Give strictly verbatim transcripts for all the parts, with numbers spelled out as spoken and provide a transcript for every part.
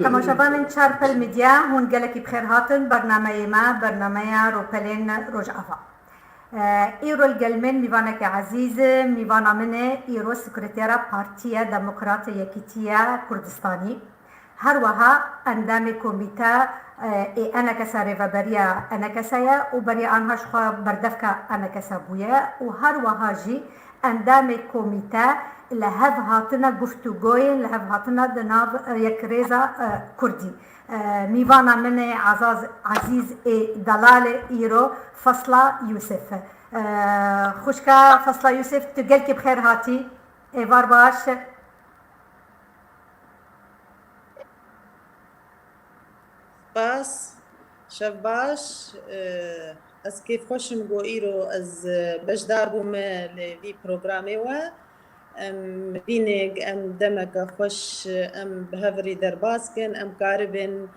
Temaşevanên Çarpel Medya, hûn gelekî bi xêr hatin bernameyê me, bernameya Rûpelên Rojava. Îro li gel min mîvaneke ezîz, mîvana min e îro sekretera Partiya Demokrat Yekîtiya Kurdistanî. Her wiha endamê komîte ê ENKS, rêveberiya ENKS ye û berî anha ji xwe berdevka ENKS bûye û her wiha jî endamê komîte li hev hatina guftûgoyên, li hev hatina di nav yekrêza kurdî. Mîvana min ê ezîz ê delalê îro Fesla Yûsif. Xwişka Fesla Yûsif, tu gelkî bi xêr hatî. Êvar baş. Spas. Şev baş. Ez kêfxweş im ku îro ez beşdar bûme li vî programê we. Em vînê em demeke xweş em bi hev rê derbas kin, em karibin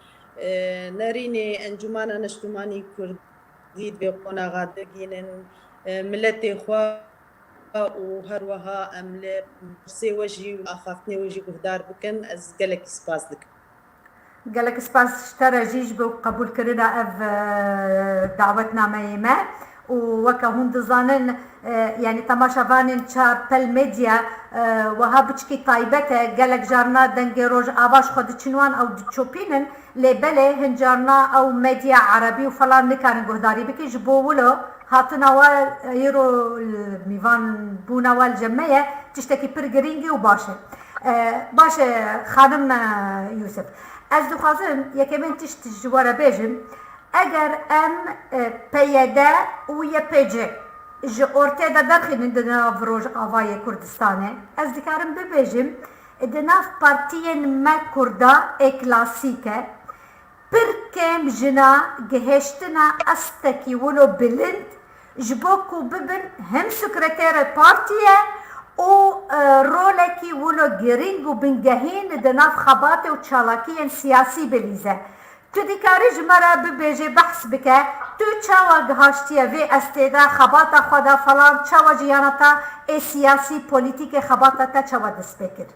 nerînê Encûmana Neştimanî Kurdî di vê qonaxa de bigihînin miletê xwe û her wiha em li pirsê we jî û axaftinê we jî guhdar bikin. Ez gelekî spas dikim. Gelek spas ji te re jî ji bo qebûlkirina ev dawetnameyê me û weke hûn dizanin, yanî temaşevanên Çarpel Medya wiha biçikî taybet e, gelek carna dengê Rojava ji xwe diçin wan ew diçopînin, lê belê hin carna ew medya erebî û falan nikarin guhdarî bikin, ji bo wilo hatina we îro mîvan bûna we li cem me ye tiştekî pir girîng e û baş e. Baş e, xanim Yûsif. Ez dixwazim yekemîn tişt ji we re bêjim. Eger em PYD û YPG ji ortê de derxînin di nav Rojavayê Kurdistanê, ez dikarim bibêjim, di nav partiyên me Kurda ê klasîk e, pir kêm jina gihêştina astekî wilo bilind ji bo ku bibin hem sekreterê partiye û rolekî wilo girîng û bingehîn di nav xebatê û çalakiyên siyasî bilîze. Tu dikarî ji me re bibêjê, behs bike, tu çawa gihaştiye vê estê de, xebata xwe de falan, çawa jiyana te ê siyasî, polîtîkê, xebata te çawa dest pê kir?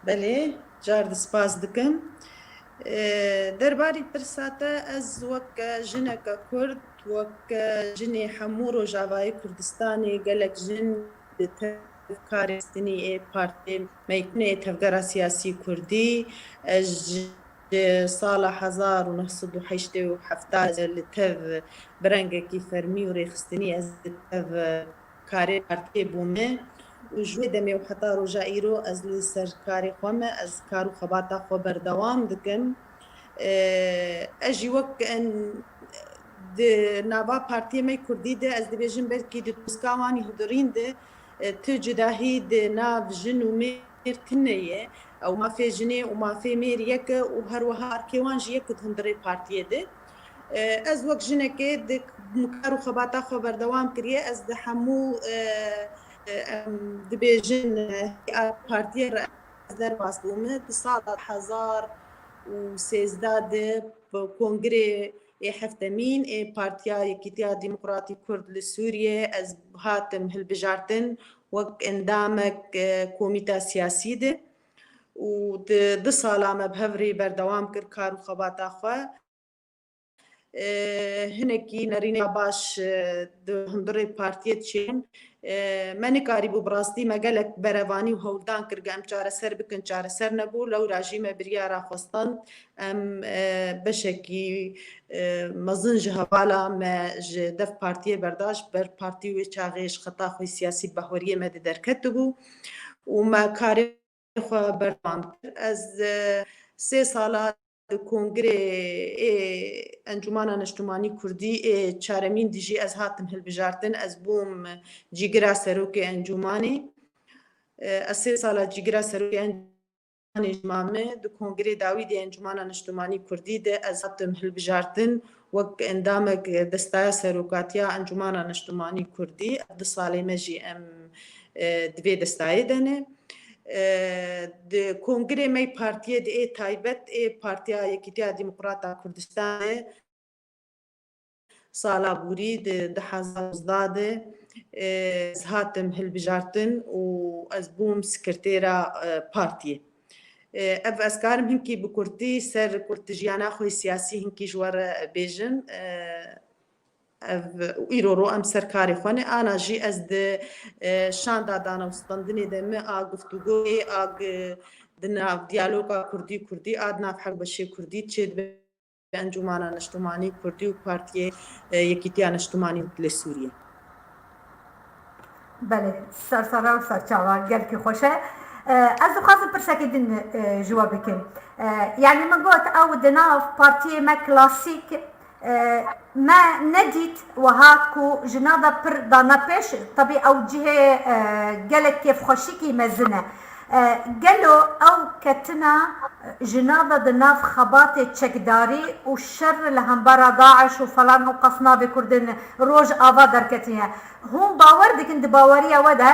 Belê, car di spas dikim. Derbarî pirsa te, ez wek jineke Kurd, wek jinê hemû Rojavayê Kurdistanê, gelek jin di tev karê xistinî ê partiyê me yê Tevgera Siyasî Kurdî, ez ji sala hezar û neh sed û heştê û heft li tev bi rengekî fermî û rêxistinî ez li tev karê partiyê bûme û ji wê demê û heta roja îro ez li ser karê xwe me, ez kar û xebata xwe berdewam dikim. Ez jî wek en di nava partiyê me Kurdî de, ez dibêjim belkî di toska wan û hundirîn de, e, tu cudahî di nav jin û mêr tune ye. Ew mafê jinê û mafê mêr yek e û her wiha erkê wan jî yek e di hundirê partiyê de. E, ez wek jinekê di kar û xebata xwe berdewam kiriye. Ez di hemû, e, e, em dibêjin, e, partiyê re ez derbas bûme. Di sala hezar û sêzdeh de bi kongrê ê heftemîn ê Partiya Yekîtiya Demokratî Kurd li Sûriyê ez hatim hilbijartin wek endamek, e, komîta siyasî de û di du sala me bi hev rê berdewam kir kar û xebata xwe. E, hinekî nerînê baş, e, di hundirê partiyê diçêbûn. E, me nikarîbû bi rastî me gelek berevanî û hewldan kir ku em çareser bikin, çareser nebû. Lewra jî me biryara xwe stand. Em, e, beşekî, e, mezin ji hevala me ji dev partiyê berda, ji ber partî wê çaxê ji xeta xwe siyasî bi bahweriyê me de derketibû û me karê xwe berdewam kir. Ez, e, sê sala di kongrê ê Encûmana Neştimanî Kurdî ê çaremîn de jî ez hatim hilbijartin. Ez bûm cîgira serokê encûmanê. E, ez sê sala cîgira serokê encûmanê jî mame. Di kongrê dawî de Encûmana Neştimanî Kurdî de ez hatim hilbijartin wek endamek destaya serokatiya Encûmana Neştimanî Kurdî. Ev du salê me jî em, e, di vê destayê de ne. E, di kongrê me yê partiyê de ê taybet ê Partiya Yekîtiya Demokrata Kurdistanê sala borî di du hezar û duzdeh de, e, ez hatim hilbijartin û ez bûm sekretêra, e, partiyê. E, ev ez karim hinkî bi kurtî ser kurtijiyana xwe siyasî hinkî ji we re bêjim. E, ev, û îro ro em ser karê xwe ne. Ana jî ez di, e, şanda danewstandinê de me a guftûgoyê, a gi-, di nav diyaloga kurdî kurdî, a di nav hewbeşê kurdî çêdibe. Encûmana Niştimanî Kurdî û Partiyê, e, Yekîtiya Niştimanî û Dilê Sûriyê. Belê, sersera û serçava gelkî xweş e. E, ez dixwazim pirsekê din, e, ji we bikim. E, yanî min got, ew di nav partiyê me klasîk, e, me nedît wiha ku ji nav de pir dana pêş, tebî ew cihê, e, gelek kêfxweşîkî mezin e. E, gelo ew ketina, e, ji nav de di nav xebatê çekdarî û şer li hembara DAIŞ û falan û qas navê Kurdên Rojava derketine? Hûn bawer dikin di baweriya we de,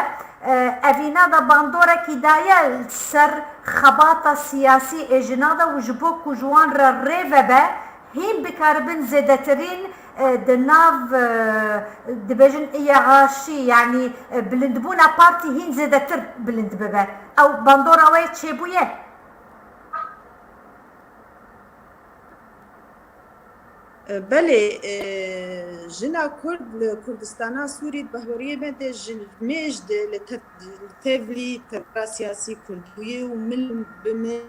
e, evîna de bandorekî daye li ser xebata siyasî ê ji nav de û ji bo ku ji wan re rê vebe, hîn bikaribin zêdetirîn, e, di nav, e, dibêjin hiyerarşî, yanî, e, bilindbûna partî hîn zêdetir bilind bibe. Ew bandora we çêbûye? E, belê, e, jina Kurd li Kurdistana Sûrî di bahweriyê me de ji mêj de li tev-, li tevlî tevgera siyasî Kurdî bûye û mil bi mil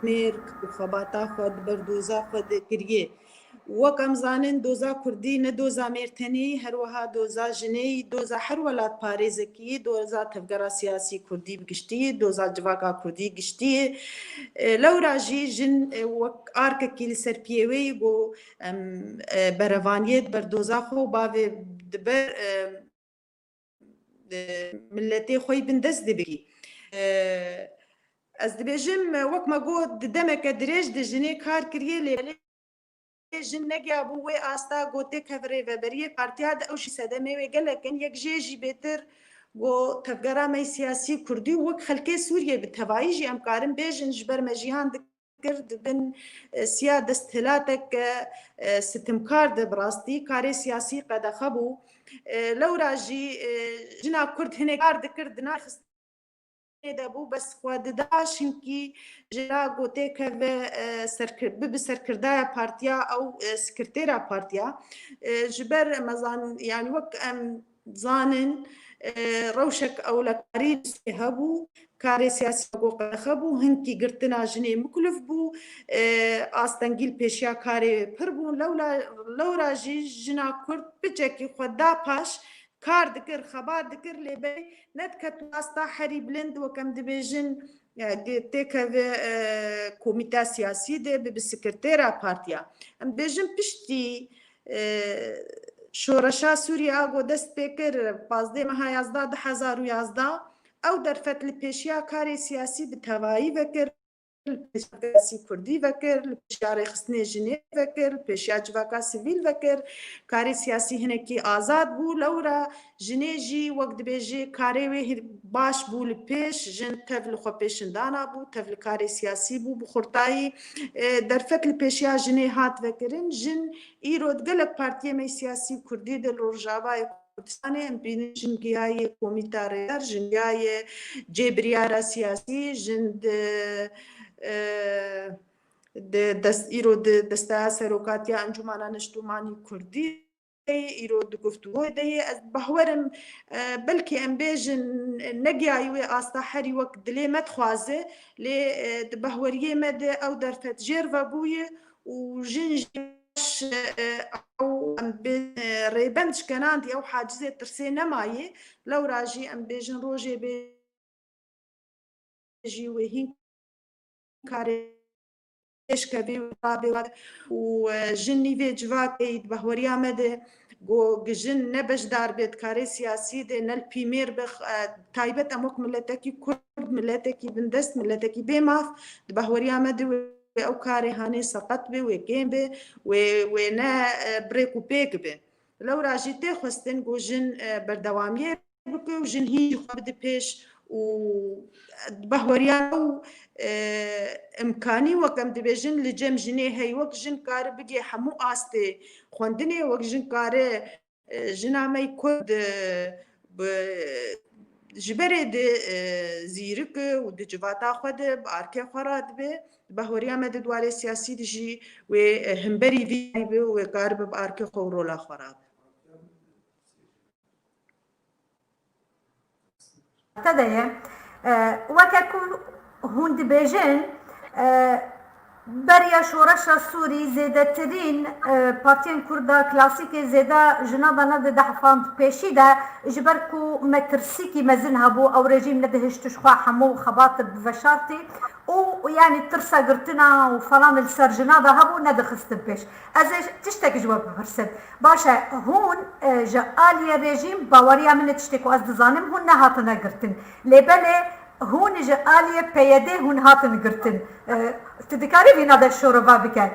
mêr û xebata xwe di ber doza xwe de kiriye. Wek em zanin, doza Kurdî ne doza mêr tenê, her wiha doza jinê, doza her welatparêzekî, doza tevgera siyasî Kurdî bi giştî, doza civaka Kurdî giştî. E, lewra jî jin, e, wek arkekî li ser piyê wê yî ku em, e, berevaniyê di ber doza xwe û bavê di ber, e, e, miletê xwe yî bindest de bigî. E, ez dibêjim, wek me got, di demeke dirêj de jinê kar kiriye, lê belê jin negiyabû wê asta ku têkeve rêveberiyê partiya de, ew jî sedemê wê gelek in. Yek jê jî bêtir ku tevgera me yê siyasî Kurdî û wek xelkê Sûriyê bi tevayî jî em karin bêjin, ji ber me jîhan dikir di bin, e, siya desthilateke, e, sitimkar de bi rastî karê siyasî qedexe bû. E, lewra jî, e, jina Kurd hinek kar dikir di nav de bû, bes xwe dida şinkî ji la ku têkeve, e, serkir-, bibe serkirdaya partiya ew, e, sekretêra partiya. E, ji ber me zan-, yanî wek em zanin, e, rewşek ewlekarî li Sûriyê hebû, karê siyasî ku qedexe bû, hinkî girtina jinê mikulif bû, e, astengî li pêşiya karê pir bûn. Lewla, lewra jî jina Kurd piçekî xwe da paş, kar dikir, xebat dikir, lê belê nediket asta herî bilind, wek em dibêjin, e, di têkeve, e, komîta siyasî de bibe sekretêra partiya. Em dibêjin piştî, e, şoreşa Sûriye a ku dest pê kir, pazdeh meha yazdeh du hezar û yazdeh, ew derfet li pêşiya karê siyasî bi tevayî vekir. Li pêşiya siyasî Kurdî vekir, li pêşiya rêxistinê jinê vekir, li pêşiya civaka sivîl vekir. Karê siyasî hinekî azad bû. Lewra jinê jî, wek dibêjê, karê wê hî-, baş bû li pêş. Jin tev li xwepêşindana bû, tev li karê siyasî bû bi xurtayî. E, derfet li pêşiya jinê hat vekirin. Jin îro di gelek partiyê me siyasî Kurdî de li Rojavayê Kurdistanê em bînin jin giyaye komîta rêber, jin giyaye cêbiryara siyasî, jin di, e, di dest, îro di desteya serokatiya Encûmena Niştimanî Kurdî de ye, îro di guftûgoyê de ye. Ez bahwerim, e, belkî em bêjin negiyaye wê asta herî wek dilê me dixwaze, lê, e, di bahweriyê me de ew derfet jêr vebûye û jin jî baş, e, ew em bê, e, rêbend şkenandî, ew hacizê tirsê nemayê. Lewra jî em bêjin rojê bê jî wê hîn karê pêşkevê û rabê û, e, jin nîvê civakê yî di bahweriya me de ku jin ne beşdar bê di karê siyasî de, ne li pîmêr be, e, taybet em wek miletekî Kurd, miletekî bindest, miletekî bê maf, di bahweriya me de wê ew karê hanê seqet be, wê kêm be, wê, wê ne, e, bi rêk û pêk be. Lewra jî tê xwestin ku jin, e, berdewamiyê bike û jin hîn jî xwe bide pêş û bahweriya ew, e, imkanî wek em dibêjin li cem jinê heye, wek jin kare bigê hemû astê xwendinê, wek jin kare e, jina me yî Kurd, e, bi, ji berê di, e, zîrik û di civata xwe de bi arkê xwe re dibe, bi horiya me di warê siyasî de jî wê, e, himberî vî be û wê karibe bi arkê xwe û rola xwe re be. Te de ye. E, weke ku hûn dibêjin, e, beriya şoreşa Sûrî zêdetirîn, e, partiyên Kurda klasîkê zêde jina de nedidehifand pêşî de, ji ber ku metirsîkî mezin hebû, ew rejîm nedihişt ji xwe hemû xebat biveşartî û, yanî, tirsa girtina û falan li ser jina de hebû, nedixistin pêş. Ez ê tiştek ji we bipirsim. Baş e, hûn, e, ji aliyê rejîm, baweriya min e, tiştê ku ez dizanim, hûn nehatine girtin. Lê belê hûn ji aliyê P Y D hûn hatin girtin. E, tu dikarî vîna de şorova bike?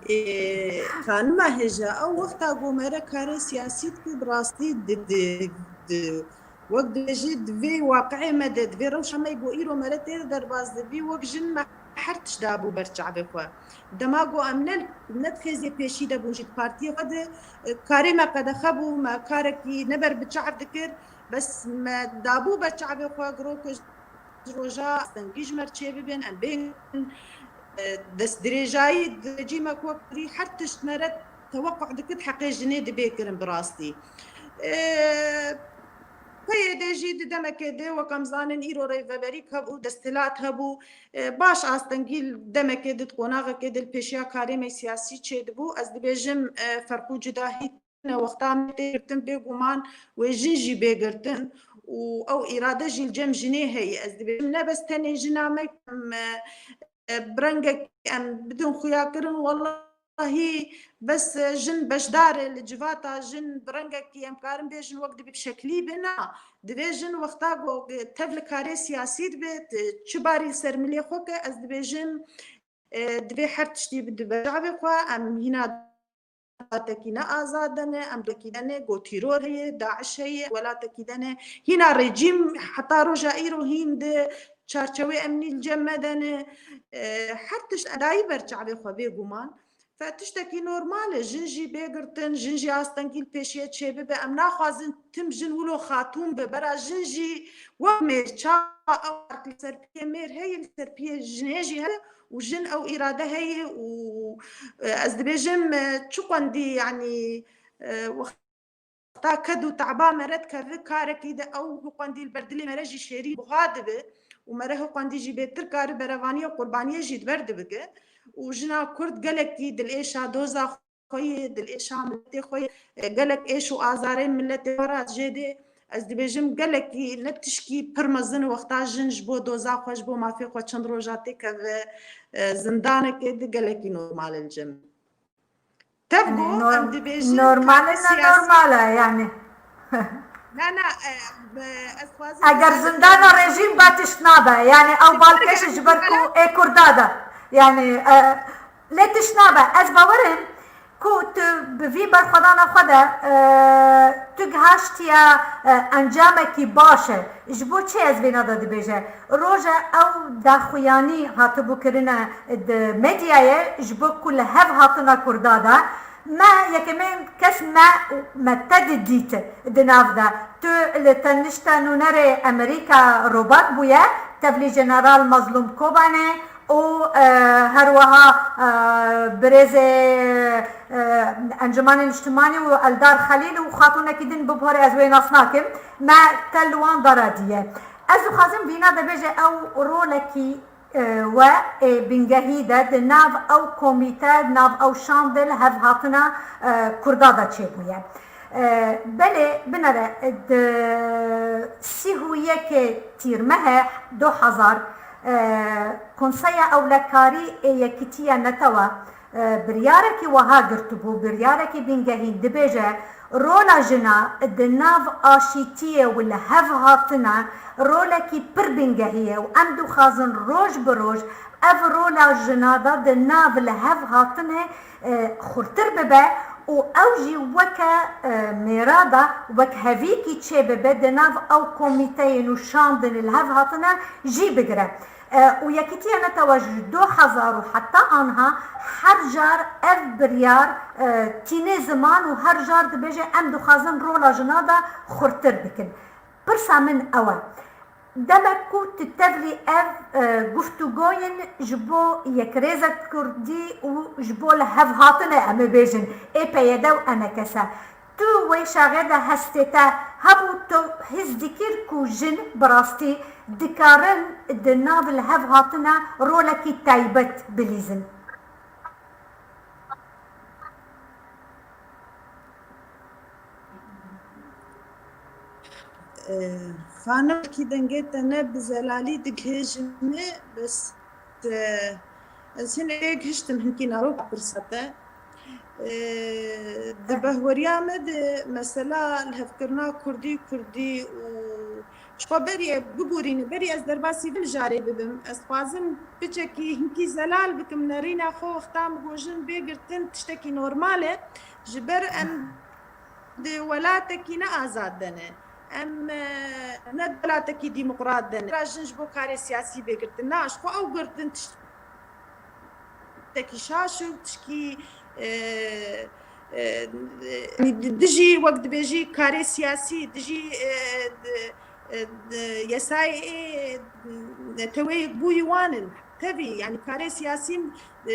Ê, xanima hêja, ew wexta ku me re karê siyasî dikir, bi rastî di, di, di, wek dibêjî, di vê waqiê me de, di vê rewşa me ku îro me re tê de derbas dibî, wek jin me her tişt dabû ber çavê xwe. Dema ku em ne, ne di xêzê pêşî de bûn jî, di partiyê xwe de, e, karê me qedexe bû, me karekî ne ber bi çav dikir, bes me dabû ber çavê xwe, girok ji roja astengî ji me re çêbibin, em bêhn, e, destdirêjayî di cî me ku wek kurî her tişt me re tewequ dikir, heqê jinê dibê kirin bi rastî. E, P Y D jî di demekê de, wek em zanin, îro rêveberî hebû, desthilat hebû. E, baş astengî demekê de, di qonaxekê de li pêşiya karê me siyasî çêdibû. Ez dibêjim, e, ferq û cudahî ne wexta me tê girtin, bêguman wê jin jî bê girtin û ew îrade jî li cem jinê heye. Ez dibêjim ne bes tenê jina me, em, e, e, bi rengekî em bidin xuya kirin, wellahî bes, e, jin beşdar e li civata jin, bi rengekî em karin bêjin wek dibê bi şeklî be, na. Divê jin wexta ku tev li karê siyasî dibe, çi barî li ser milê xwe ke, ez dibêjim, e, divê her tiştî bide ber çavê xwe, em hîna dewletekî ne azad de ne, em dewletekî de ne, ku tîror heye, DAIŞ heye, welatekî de ne. Hîna rejîm heta roja îro hîn di çarçewê emnî li cem me de ne. E, her tişt dayî ber çavê xwe bêguman. Fe tiştekî normal e. Jin jî bê girtin, jin jî astengî li pêşiyê çêbibe. Em naxwazin tim jin wilo xatûn be. Bera jin jî wek mêr, çawa ew li ser piyê mêr heye, li ser piyê jinê jî heye û jin ew îrade heye û, e, ez dibêjim, e, çi qwendî, yanî, e, wexta ked û te'ba me re dikeve karekî de ew hiqwendî li ber dilê me re jî şêrîn buha dibe û me re hiqwendî jî bêtir kari berevaniyê û qurbaniyê jî di ber de bike û jina Kurd gelekî dilêşa doza xwe yê, dilêşa miletê xwe yê, e, gelek êş û azarên miletê xwe re jê dê. Ez dibêjim gelekî ne tişkî pir mezin wexta jin ji bo doza xwe, ji bo mafê xwe çend roja têkeve, e, zindanekê di gelekî normal e li cem. Tev got, em dibêjin normal e, ne normal e yani. Na, na, e, ez dixwazim... Eger zindana rejîm be tişt nabe. Yani ew balkêş ji ber ku ê Kurda de. Yani, e, lê tişt nabe. Ez bawer im ku tu bi vî berxwedana xwe de, e, tu gihaştiye, e, encamekî baş e. Ji bo çi ez vêna de dibêje? Roja ew daxuyanî hatibû kirine di medyayê ji bo ku li hev hatina Kurda de me yekemên kes me, me te didît di nav de. Tu li tenişta nûnerê Amerîka robat bûye, tevlî Jeneral Mazlûm Kobanê û, e, her wiha, e, birêzê, e, Encûmenê Niştimanî û Eldar Xelîl û xatûnekî din bibore, ez wê nas nakim. Me te li wan de re diye. Ez dixwazim vîna de bêje ew rolekî, e, we ê bingehî de di nav ew komîte, di nav ew şan de li hev hatina, e, Kurda de çêbûye. E, belê, binere, di sî û yekê Tîrmehê du hezar, e, Konseya Ewlekarî ê Yekîtiya Netewa, e, biryarekî wiha girtibû, biryarekî bingehîn, dibêje, rola jina di nav aşîtiyê û li hev hatina rolekî pir bingehî ye û em dixwazin roj bi roj ev rola jina de di nav li hev hatinê, e, xurtir bibe û ew jî weke, e, mêra de wekhevîkî çêbibe di nav ew komîteyên û şandin li hev hatine jî bigire. E, û Yekîtiya Netewa ji du hezar û heta anha her jar ev biryar, e, tîne ziman û her jar dibêje, em dixwazin rola jina de xurtir bikin. Pirsa min ew e. Demek ku tu tevlî ev, e, guftûgoyên ji bo yekrêzek kurdî û ji bo li hev hatine, em ê bêjin, ê P Y D û E N K S, tu wê şaxê de hestê te hebû, tu his dikir ku jin bi rastî dikarin di nav li hev hatine rolekî taybet bilîzin? Xanim, wekî dengê te ne bi zelalî digihêjime, bes, e, ez hinek gihiştim hinkî naroka pirsa te. E, di behweriya me de mesela lihevkirina kurdî, kurdî û ji xwe berî bigorîne, berî ez derbasî vê mijarê bibim, ez dixwazim piçekî hinkî zelal bikim nerîna xwe, wexta min got jin bê girtin tiştekî normal e. Ji ber em di welatekî ne azad de ne. Em, e, ne welatekî demokrat de ne. Ra jin ji bo karê siyasî bê girtin. Na, ji xwe ew girtin tiştekî şaş û tişkî, e, e, e, dijî, wek dibêjî, karê siyasî, dijî, e, di, e, di yesayê, e, neteweyê bûyî wan in. Tevî, yanî karê siyasî, e,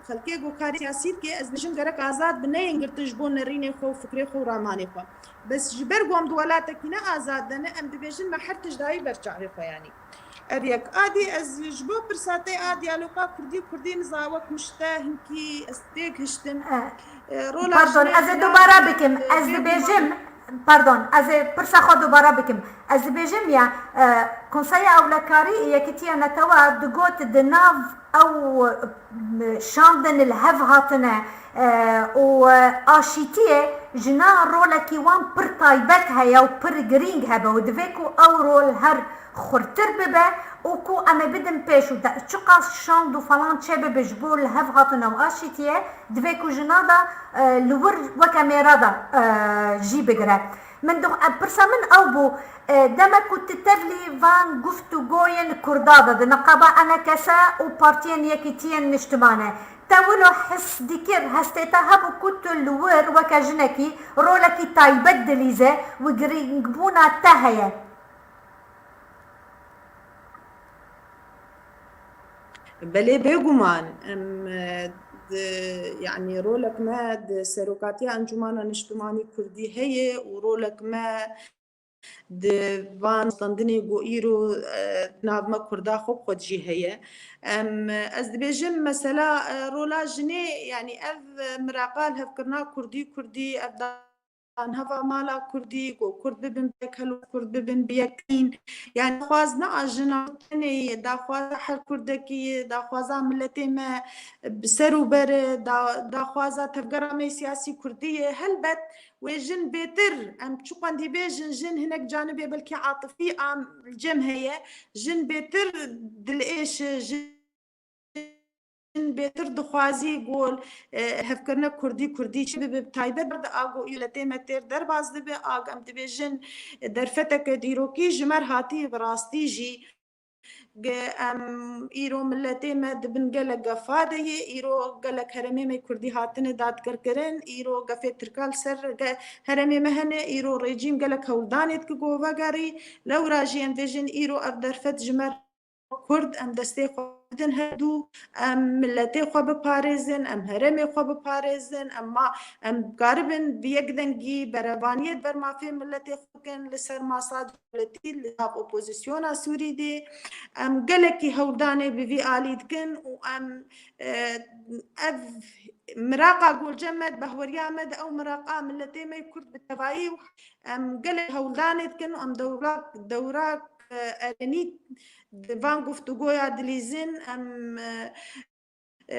xelkê ku karê siyasî dike, ez dibêjim gerek azad bi, neyên girtin ji bo nerînê xwe û fikrê xwe û ramanê xwe. Bes ji ber ku em di welatekî ne azad de ne, em dibêjin me her tişt dayî ber çavê xwe yanî. Ev yek. A dî ez ji bo pirsa te a diyaloga kurdî kurdî niza wek min ji te hinkî ez têgihiştim. E, E, rola Pardon, jinê ez ê di nav dubara bikim. Ez bêguman dibêjim, pardon, ez ê pirsa xwe dubara bikim. Ez dibêjim ya, e, Konseya Ewlekarî ê Yekîtiya Netewa digot di nav ew, e, şandin li hev hatine, e, û, e, aşîtiyê jina rolekî wan pir taybet heye û pir girîng hebe û divê ku ew rol her xurtir bibe û ku em ê bidin pêş û de, çiqas şand û falan çêbibe ji bo li hev hatine û aşîtiyê, divê ku jina de, e, li wir weke mêra de, e, jî bigire. Min dix-, e, pirsa min ew bû, e, demek ku tu tevlî van guftûgoyên Kurda de di niqaba E N K S û Partiyên Yekîtiyên Niştimane, te wilo his dikir, hestê te hebû ku tu li wir weke jinekî rolekî taybet dilîze û girîngbûna te heye? Belê, bêguman em, e, di, yanî rolek me di serokatiya Encûmana Niştimanî Kurdî heye û rolek me di van standinê ku îro, e, di nav me Kurda xwe bi xwe jî heye. Em, ez dibêjim mesela, e, rola jinê, yanî ev, e, miraqa lihevkirina kurdî, kurdî, ev da- Heva mala kurdî, ku kurd bibin bi yek helwest, kurd bibin bi yek tîn. Yani daxwaz ne a jina tenê ye, daxwaza her kurdekî ye, daxwaza miletê me bi ser û ber e, da-, daxwaza tevgera me siyasî kurdî ye. Helbet wê jin bêtir, em çi qwendî bêjin, jin hinek canibê belkî atifî a cem heye, jin bêtir dilêş e, jin jin bêtir dixwazî gol, e, hevkirine kurdî, kurdî çi bibe, bi taybet di ago îletê me têr derbas dibe, ag em dibêjin, e, derfeteke dîrokî ji me re hatî bi rastî jî. Ge-, em îro miletê me di bin gelek gefa de ye, îro gelek herêmê me kurdî hatine dadgirkirin, îro gefê tirka li ser ge-, herêmê me hene, îro rejîm gelek hewldanê dike ku vegerî, lewra jî em dibêjin îro ev derfet ji me re Kurd, em destê xwe bidin hevdû, em miletê xwe biparêzin, em herêmê xwe biparêzin, em ma, em karibin bi yek dengî berevaniyê di ber mafê miletê xwe bikin, li ser masa dewletî, li nav opozisyona Sûrî de. Em gelekî hewldanê bi vî alî dikin û em, e, ev miraqa golce me, behweriya me di ew miraqa miletê me Kurd bi tevayî û em gelek hewldanê dikin û em dewra, dewra e, erenî di van guftûgoya dilîzin, em, e, e,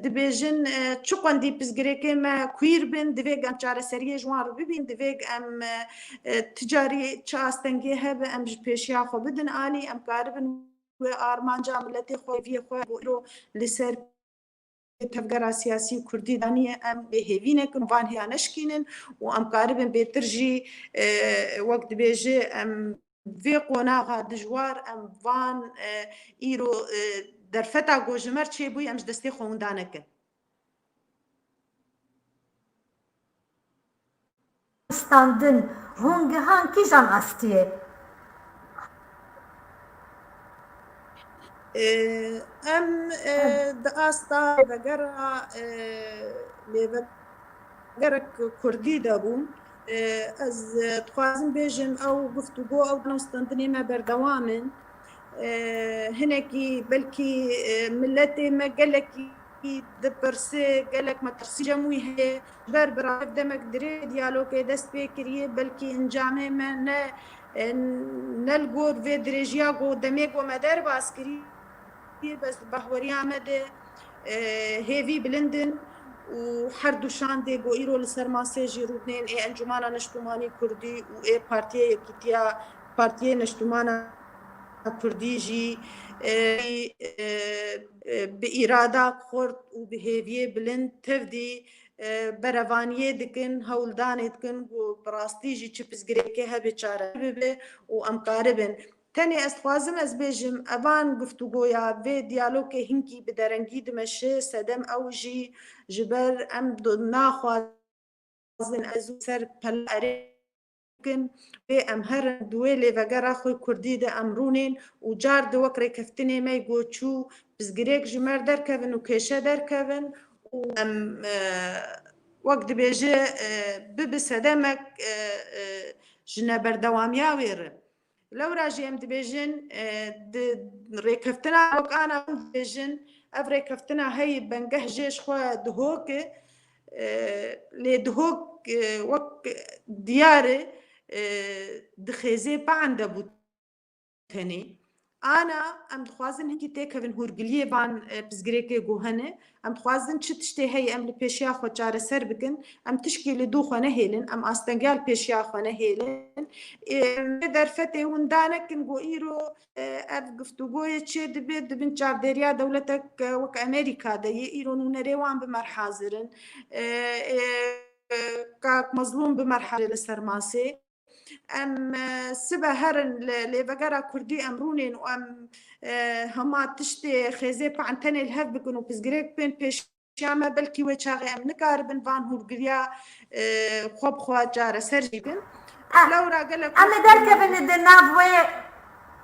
dibêjin, e, çi qwendî pirsgirêkê me queer bin, divê em çareseriyê ji wan re bibîn, divê em, e, e, ti carî çi astengê hebe, em ji pêşiya xwe bidin alî, em karibin wê armanca miletê xwe, viyê xwe bo îro li ser tevgera siyasî kurdî daniye, em bêhêvî nekin, van hêya neşkînin û em karibin bêtir jî, e, wek dibêje, em vê qonaxa dijwar, em van, e, îro, e, derfeta ku ji me re çêbûyî, em ji destê xwe winda nekin. Standin, hûn gihan kîjan astiyê? Ee, em, e, di asta vegera, e, lêvegerek kurdî de bûn. Ee, ez, e, dixwazim bêjim, ew guftûgo, ew danûstandinê me berdewam in. Ee, hinekî belkî, e, miletê me gelekî dipirse, gelek metirsî cem wî heye. Ji ber bi rayev demek dirê diyalogê dest pê kiriye, belkî encamê me ne, e, ne li gor vê dirêjiya ku demê ku me derbas kiriye, bes di bahweriya me de, e, hêvî bilind in û her du şandê ku îro li ser masê jî rûdinên ê Encûmana Neştûmanî Kurdî û ê Partiya Yekîtiya, Partiyê Neştûmana Kurdî jî, e, e, e, bi îrada xurt û bi hêviyê bilind tevdî, e, berevaniyê dikin, hewldanê dikin ku bi rastî jî çi pirsgirêkê hebe çare bibe û em karibin. Tenê ez dixwazim ez bêjim, evan guftûgoya vê diyalogê hinkî bi derengî dimeşe, sedem ew jî ji ber em do-, naxwazin ez û ser pela erê bikin, wê em herin di wê lêvegera xwe kurdî de em rûnên û car di wek rêkeftinê me got çû, pirsgirêk ji me re derkevin û kêşe derkevin û em, e, wek dibêje, e, bibi sedemek, e, e, ji neberdewamiya wê re. Lewra jî em dibêjin, e, di rêkeftina wek ana hûn dibêjin, ev rêkeftina heyî bingeh jê ji xwe Dihok e, e, lê Dihok, e, wek diyar e, e, di xêzê Pan de bû tenê. Ana em dixwazin hinkî têkevin hûrgiliyê van, e, pirsgirêkê ku hene. Em dixwazin çi tiştê heye em li pêşiya xwe çareser bikin. Em tişkî li dû xwe nehêlin, em astengiya li pêşiya xwe nehêlin. Ê, vê derfetê winda nekin ku îro, e, ev guftûgoyê çê dibe di bin çavdêriya dewletek, e, wek Amerîka de yê. Îro nûnerê wan bi me re hazir in. E, e, e, Kak Mezlûm bi me re hazir li ser masê. Em, e, sibe herin li lêvegera kurdî em rûnên û em, e, hema tiştê xêzê Pan tenê li hev bikin û pirsgirêk bên pêşiya me, belkî wê çaxê em nikaribin van hûrgiliya, e, xwe bi xwe çareser jî bin. Ah, lewra gelek em ê derkevin di nav wê,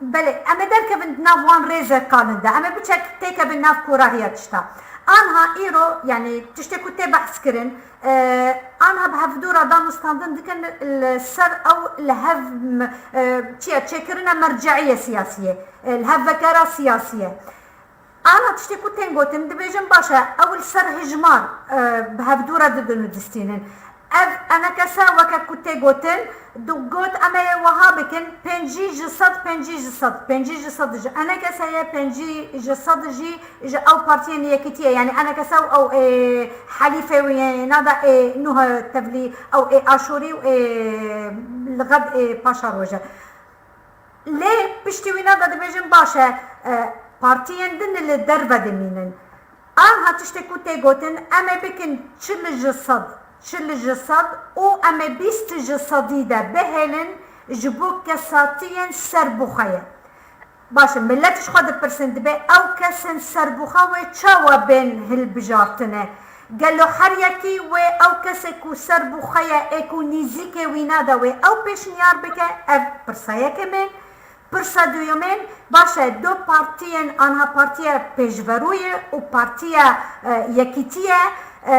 belê, em ê derkevin di nav wan rêze qalin de. Em ê biçek têkevin nav korahiya tişta. Anha îro, yanî tiştê ku tê behs kirin, e, anha bi hevdû re danûstandin dikin li ser ew li hev m-, e, çi ye, çêkirina merceiyê siyasiyê, e, li hev vekera siyasiyê. Ana tiştê ku tên gotin, dibêjin baş e, ew li ser hijmar, e, bi hevdû re didin û distînin. Ev enekese weke ku tê gotin, du-, got em ê wiha bikin, pêncî ji sed, pêncî ji sed, pêncî ji sed ji enekese ye, pêncî ji sed jî ji ew partiyên yekîtî ye. Yanî enekese û ew ê helîfê wî yê nada ê nuh tevlî, ew ê aşûrî û ê li xeb ê paşa roje. Lê piştî wîna de dibêjin baş e, e, partiyên din li derve dimînin. Anha tiştê ku tê gotin, em ê bikin çil ji sed, çil ji sed û em ê bîst ji sedî de bihêlin ji bo kesatiyên serbixwe ye. Baş e, milet ji xwe dipirsin, dibê ew kesên serbixwe wê çawa bên hilbijartine? Gelo her yekî wê ew kesê ku serbixwe ye, ê ku nîzîkê wîna de wê ew pêşniyar bike? Ev pirsa yekemê. Pirsa duyemê, baş e, du partiyên, anha Partiya Pêşverûyê û Partiya, e, Yekîtiyê, e,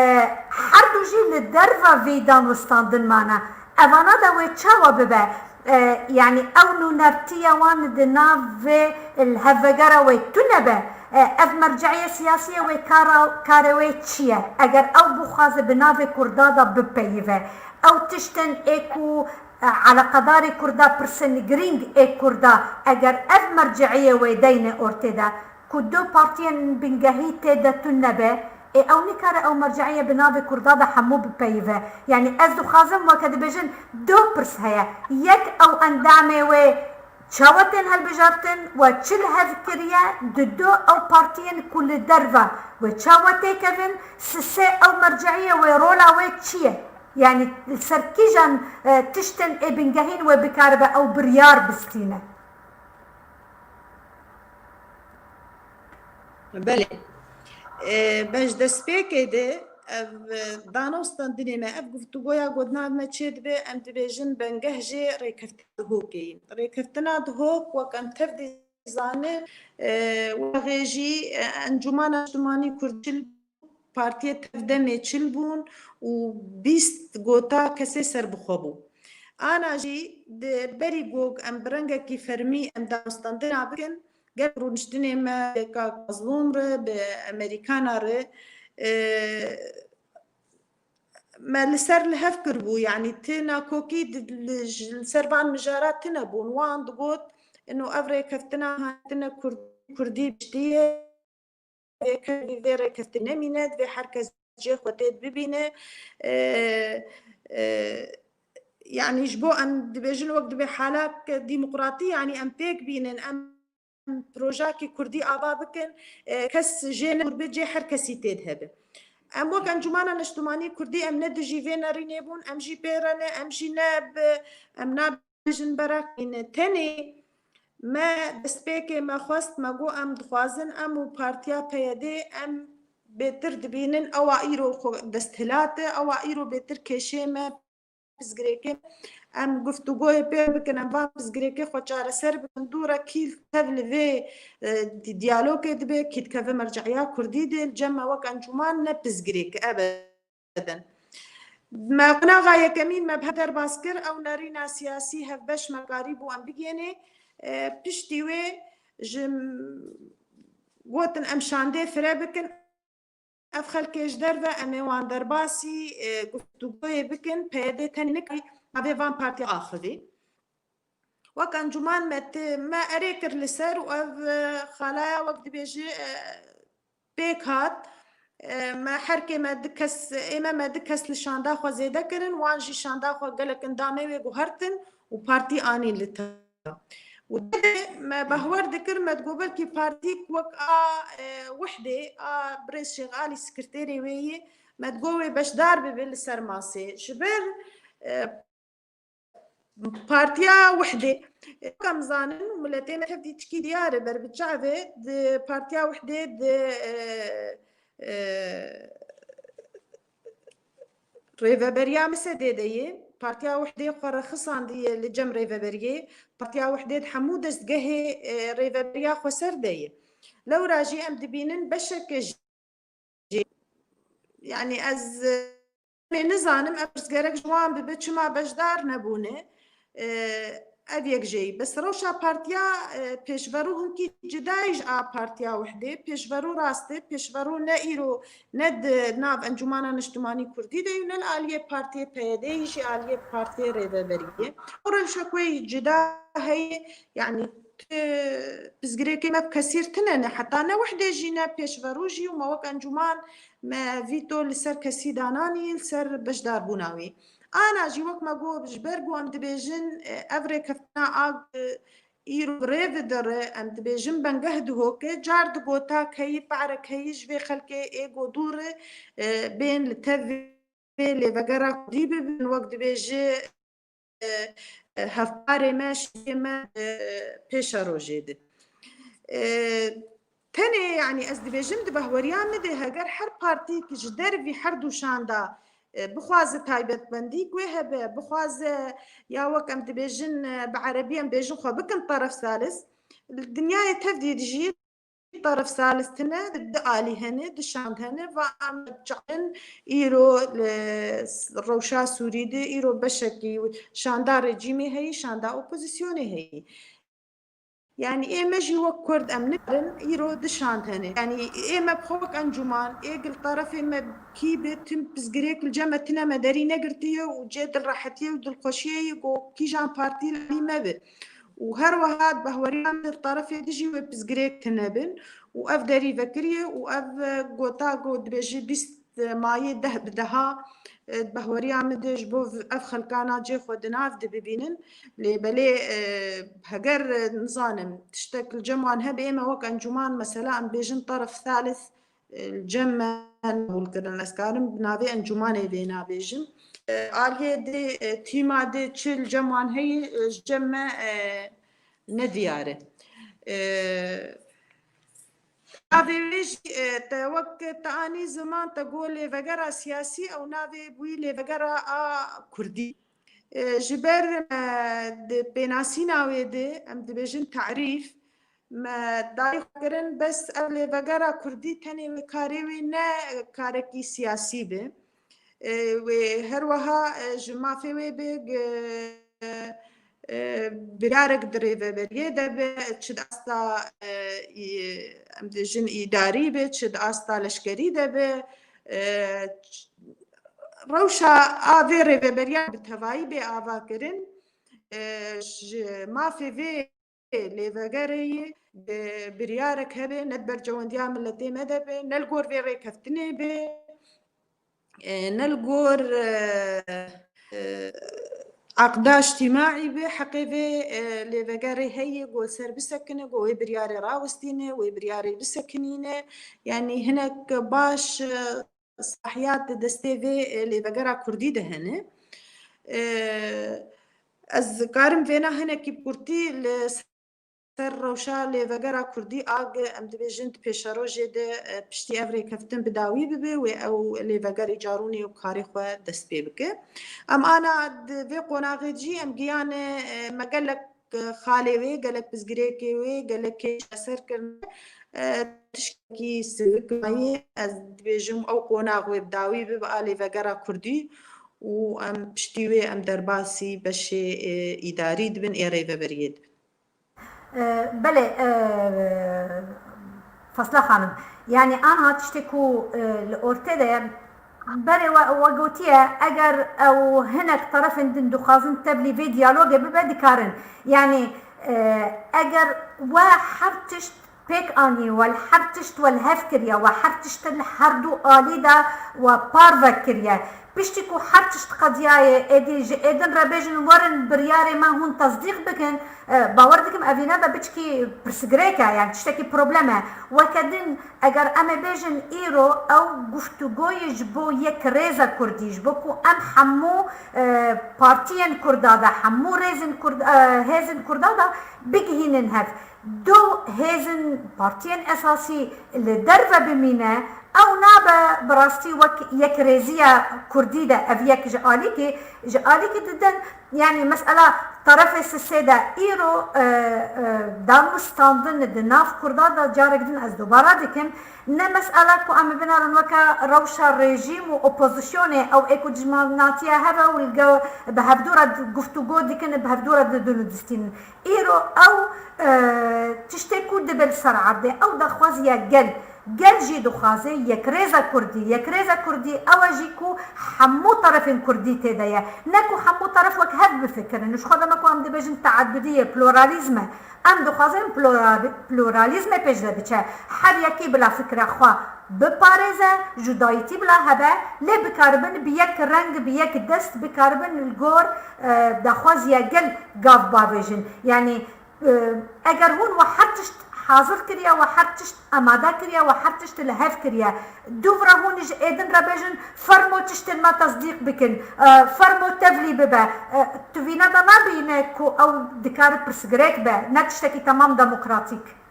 her du jî li derva vî danûstandin mane. Evana de wê çawa bibe? E, yanî ew nûnertiya wan di nav vê li hevvegera wê tune be. E, ev merceiyê siyasiyê wê kara, karê wê çi ye? Eger ew bixwaze bi navê Kurda de bipeyive, ew tiştin ê ku, e, eleqedarê Kurda, pirsên girîng ê Kurda, eger ev merceiyê wê deyne ortê de, ku du partiyên bingehî tê de tune be, ê ew nikare ew merceiyê bi navê Kurda de hemû bipeyive. Yanî ez dixwazim weke dibêjin du pirs heye. Yek ew endamê wê Çawa tên hilbijartin we çi li hev kiriye di do ew partiyên ku li derve we çawa têkevin, sisê ew merceiyê wê rola wê çi ye? Yanî li ser kîjan, e, tiştên ê bingehîn wê bikaribe ew biryar bistîne? Belê. E, be ji destpêkê de ev, e, dana û standinê me, ev guftûgoya ku di nav me çêdibe, em dibêjin bengeh jê rêkeftina Dihokê ye. Rêkeftina Dihok wek em tev dizanin, e, wexê jî, e, Encûmana Niştimanî Kurdî çil bû, Partiyê Tev Demê çil bûn û bîst gota kesê serbixwe bû. Ana jî di berî ku em bi rengekî fermî em danûstandina bikin, gel rûniştinê me bi kak Mazlûm re, bi Amerîkana re, e, me li ser li hev kiribû, yanî ti nakokî di, li, ji, li ser van mijara tune bûn. Wan digot, ino ev rêkeftina hatine Kurd-, Kurdî piştî ye, vê ke-, vê rêkeftin nemîne, divê her kes cihê xwe tê bibîne. E, e, yanî ji bo em dibêjin wek dibê halak demokratî, yanî em pêk bînin, em projeyekî Kurdî ava bikin, e, kes jê ne, gurbê cê her kesî tê de hebe. Em wek Encûmana Niştimanî Kurdî em ne dijî vê nerînê bûn, em jî pê re ne, em jî ne bi, em nabêjin berakîne. Tenê me destpêkê me xwest, me got em dixwazin em û Partiya P Y D em bêtir dibînin, ewa îro xwe desthilat e, ewa îro bêtir kêşê me, pirsgirêkê, em guftûgoyê pê bikin, em van pirsgirêkê xwe çareser bikin. Dû re kî tev li vê, e, di-, diyalogê dibe, kî dikeve merceya Kurdî de, li cem me wek encûman ne pirsgirêk e, ebeden. Me qonaxa yekemîn me bi hev derbas kir, ew nerîna siyasî hevbeş me karîbû em bigihênê. E, piştî wê ji m-, gotin em şandê fire bikin. Ev xelkê ji derve em ê wan derbasî, e, guftûgoyê bikin, P Y D tenê nikare navê van partiya axivî. Wek encûman me ti-, me erê kir li ser û ev, e, xalaya wek dibêje, e, pêk hat. E, me herkê me du kes, ê me, me du kes li şanda xwe zêde kirin, wan jî şanda xwe gelek endamê wê guhertin û partî anîn li te. Û dê me bahwer dikir, me digot belkî partîk wek a, e, Wihdê, a birêz Şêx Alî sekreterê wê yê, me digot wê beşdar bibe li ser masê. Ji ber, e, Partiya Wihdê, e, wek em zanin û miletê me tevdî tikî diyar e, ber bi çavê di Partiya Wihdê di, e, e, Rêveberiya Misedê de yê, Partiya Wihdê xwe rexisandî ye li cem Rêveberiyê. Partiya Wihdê di hemû destgehê, e, Rêveberiya Xweser de ye. Lewra jî em dibînin beşeke jî, yanî ez, e, em ê nizanim ev pirs gerek ji wan bibe, çima beşdar nebûne. E, ev yek jê yî. Bes rewşa partiya, e, pêşverû hinkî cida yî ji a Partiya Wihdê. Pêşverû rast e. Pêşverû ne îro, ne di nav Encûmana Niştimanî Kurdî de yî, ne li aliyê partiyê P Y D yî, jî aliyê partiyê Rêveberiyê. Ew rewşa ku yî cida heye, yanî, e, pirsgirêkê me bi kesîr tune ne. Heta ne Wihdê jî, ne pêşverû jî û me wek encûman me vîto li ser kesî dananî, li ser beşdarbûna wî. Ana jî wek me got, ji ber ku em dibêjin, e, ev rêkeftina a, e, îro rê vidire, em dibêjin bengeh dihoke, car di gotak heyî, perek heyî ji vê xelkê ê ku dûr e, e, bên li tev vê lêvegera Kurdî bibin, wek dibêje, e, e, hevparê me, şêrê me, e, pêşerojê de. E, Tenê, yanî ez dibêjim, di bahweriya min de heger her partîk ji dervî her du şanda, e, bixwaze taybetmendî ku hebe, bixwaze ya wek em dibêjin, e, bi erebî em bêjin xwe bikin teref salis. Dinyayê tevdî dijî teref salis tine, di alî hene, di şand hene, va em çaxin îro li rewşa Sûrî de, îro beşekî şanda rejîmê heyî, şanda opozisyonê heyî. Yanî ê me jî wek Kurd em nikarin îro di şand hene. Yanî ê me bi xwe wek encûman, ê gil terefê me kî bi tim pirsgirêk li cem me tine me derî negirtiye û cê dilrehetiyê û dilxweşiyê yî ku kîjan partî li alî me bi. Û her weha di bahweriya min di terefê dijî wê pirsgirêk tine bin û ev derî vekiriye û ev, e, gota ku dibêje bîst mayê deh bi deha E, di bahweriya min de ji bo v-, ev xelkana cê xwe di nav de bibînin. Lê belê, e, heger, e, nizanim, tiştek li cem wan hebe, ême wek encûman, mesela, em bêjin teref thalith, e, li cem me qebûl kirin. Ez karim bi navê encûmanê vê nabêjim. E, aliyê de, e, tîma de çi li cem wan heye, e, ji cem me, e, ne diyar e. E, Navê wê jî, e, te wek te anî ziman, te got lêvegera siyasî, ew navê bûyî lêvegera a kurdî. E, ji ber me di pênasîna wê de, em dibêjin tarîf, me dayî xwe kirin, bes ev lêvegera kurdî tenê wê karê wê ne karekî siyasî be. E, wê her wiha, e, ji mafê wê be, e, e, biryarek di rêveberiyê de be, çi di asta, e, î-, em dibêjin îdarî be, çi di asta leşkerî de be, e, ç-, rewşa a vê rêveberiya bi tevayî bê ava kirin, e, ji mafê vê lêvegerê yê, e, biryarek hebe, ne di berjewendiya miletê me de be, ne li gor vê rêkeftinê be, e, ne li gor, e, e, aqda îctîmaî be, heqê vê, e, lêvegerê heye, ku li ser bisekine, ku wê biryarê rawestîne, wê biryarê bisekinîne. Yanî hinek baş, e, selahiyat di destê vê, e, lêvegera kurdî de hene. E, ez karim vêna hinekî bi kurtî li ser rewşa lêvegera kurdî a ge em dibêjin di pêşerojê de, e, piştî ev rêkeftin bi dawî bibe, wê ew lêvegerê carûnê û karê xwe dest pê bike. Em ana di vê qonaxê jî em giyane, e, me gelek, e, xalê wê, gelek pirsgirêkê wê, gelek kêş ser kirine. E, tiştekî sivik mayî, ez dibêjim ew qonax wê bi dawî bibe a lêvegera kurdî û em piştî wê em derbasî beşê, e, îdarî dibin, ê rêveberiyê dibin. E, belê, e, Fasla Xanim, yanî anha tiştê ku, e, li ortê de ye, berê we, we gotiye, eger ew hinek terefên din dixwazin tevlî vê diyalogê bibe, dikarin. Yanî, e, eger we her tişt pêk anî, we li her tişt we li hev kiriye, we her tişt li her du alî de we parve kiriye. Piştî ku her tişt qediyaye, êdî ji êdin re bêjin werin biryarê me hûn tesdîq bikin, e, bawer dikim evîne de biçkî pirsgirêk e, yani tiştekî problem e. Weke din, eger em ê bêjin îro ew guftûgoyê ji bo yek rêza kurdî, ji bo ku em hemû, e, partiyên kurda de, hemû rêzên kurd, e, hêzên kurda de bigihînin hev. Du hêzin, partiyên esasî li derve bimîne, ew nabe bi rastî wek yekrêziya kurdî de ev yek ji alîkî, ji alîkî didin. Yanî mesela terefê sisê de îro, e, e, danûstandin di nav kurda de carek din ez dubara dikim. Ne mesela ku em binerin weke rewşa rejîm û opozisyonê, ew ê ku dijminatiya hev e û li gel bi hevdû re guftûgo dikin, bi hevdû re didin û distînin. Îro ew, e, tiştê ku dibe li ser erdê, ew daxwaziya gel. Gel jî dixwaze yekrêza kurdî. Yekrêza kurdî ew e jî ku hemû terefên kurdî tê de ye. Ne ku hemû teref wek hev bifikirin. Ji xwe de me ku em dibêjin teedudî ye, pluralîzm e. Em dixwazin plura-, pluralîzmê pêş de biçe. Her yekî bila fikra xwe biparêze, cudayîtî bila hebe, lê bikaribin bi yek reng, bi yek dest bikaribin li gor, e, daxwaziya gel gav bavêjin. Yanî, e, eger hûn we her tişt hazir kiriye, we her tişt amade kiriye, we her tişt li hev kiriye, dûv re hûn ji êdin re bêjin, fermo tiştên me tesdîq bikin, e, fermo tevlî bibe. E, tu vîna de nabîne ku ew dikare pirsgirêk be, ne tiştekî temam demokratîk.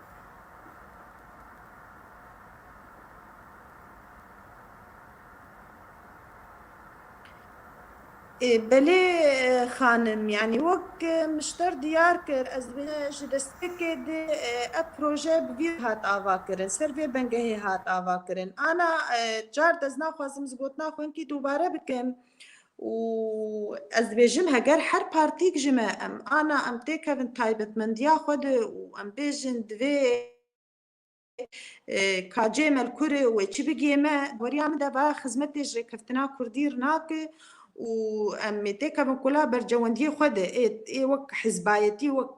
Ê, belê, e, xanim, yanî wek, e, Mişter diyar kir, ez dibêjim ji destpêkê de, e, ev proje bi vî hat ava kirin, ser vê bengehê hat ava kirin. Ana, e, car de ez naxwazim ez gotina xwe hinkî dubare bikim û ez dibêjim heger her partîk ji me em ana em têkevin taybetmendiya xwe de û em bêjin divê e, kacê me li kur e, wê çi bigê me, weriya min de va xizmetê ji rêkeftina kurdî nake û em ê têkevin kula bercewendiyê xwe de, ê, ê wek hizbayetî, wek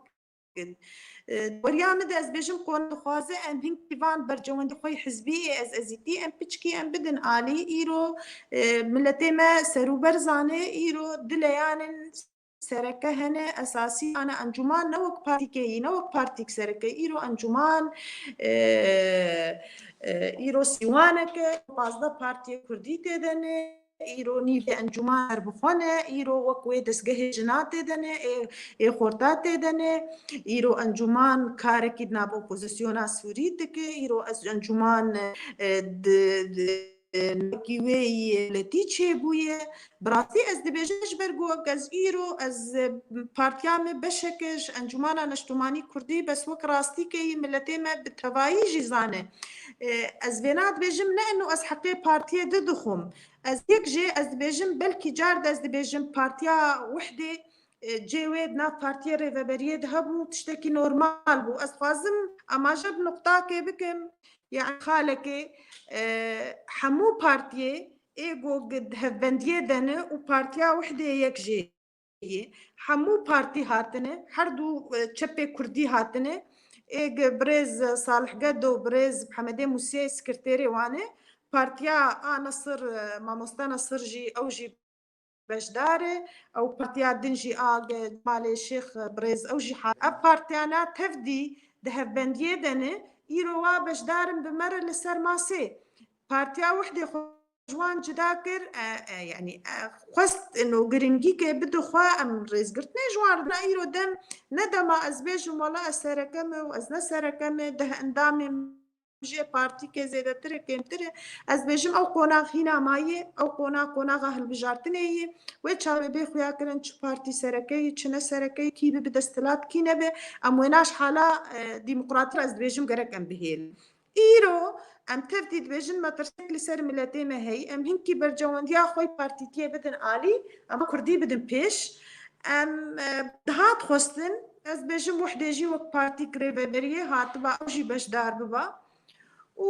E, weriya min de ez bêjim, qona dixwaze em hinkî van bercewendî xwe yê hizbî yê ez ezîtî em piçkî em bidin alî. Îro, e, miletê me serûber zane, îro du leyanên sereke hene, esasî ana encûman ne wek partîkê yî, ne wek partîk sereke, îro encûman, e, e, îro sîwaneke, pazdeh partiyê kurdî tê de ne, îro nîvê encûman serbixwe ne, îro wek wê destgehê jina tê de ne, ê, ê xorta tê de ne, îro encûman karekî di nav opozisyona Sûrî dike, îro ez encûman, e, di, di, e, wekî wê yê miletî çêbûye. Bi rastî ez dibêjim ji ber ku ez îro ez, e, partiya me beşeke ji Encûmana Neştomanî Kurdî, bes wek rastîkê yî miletê me bi tevayî jî zane. E, ez vêna dibêjim ne eno ez heqê partiyê di dixwim. Ez yek jê ez dibêjim, belkî car de ez dibêjim partiya Wihdê, e, cê wê di nav partiyê rêveberiyê de hebû, tiştekî normal bû. Ez dixwazim amaje bi nuqtakê bikim, yani xalekê, e, hemû partiyê ê ku di hevbendiyê de ne û partiya Wihdê yek jê yê. Hemû partî hatine, her du, e, çepê kurdî hatine. Ê gi birêz Salih Gedo, birêz Mihemedê Mûsiyê sekreterê wan e. Partiya a Nesir, e, mamoste Nesir jî, ew jî beşdar e. Ew partiya din jî a ge Cemalê Şêx, e, birêz, ew jî ha-, ev partiyana tevdî di hevbendiyê de ne, îro wa beşdar in bi me re li ser masê. Partiya Wihdê xwe ji wan cida kir, e, e, yanî, e, xwest ino giringîkê bide xwe, em rêzgirtinê ji wan re dina. Îro dem ne dema ez bêjim wela ez sereke me û ez ne sereke me, deh endamê jê partîkê zêdetir e, kêmtir e. Ez bêjim ew qonax hîna maye, ew qonax qonaxa hilbijartinê ye. Wê çawa bê xuya kirin çi partî sereke ye, çi ne sereke ye, kî bibe desthilat, kî nebe. Em wêna ji hala, e, demokratî re ez dibêjim gerek em bihêlin. Îro em tevdî dibêjin, me tirsek li ser miletê me heye, em hinkî bercewendiya xwe yê partîtiyê bidin alî, em kurdî bidin pêş. Em, e, dihat xwestin, ez dibêjim Wihdê jî wek partîk rêveberiyê hatiba, ew jî beşdar biba. Û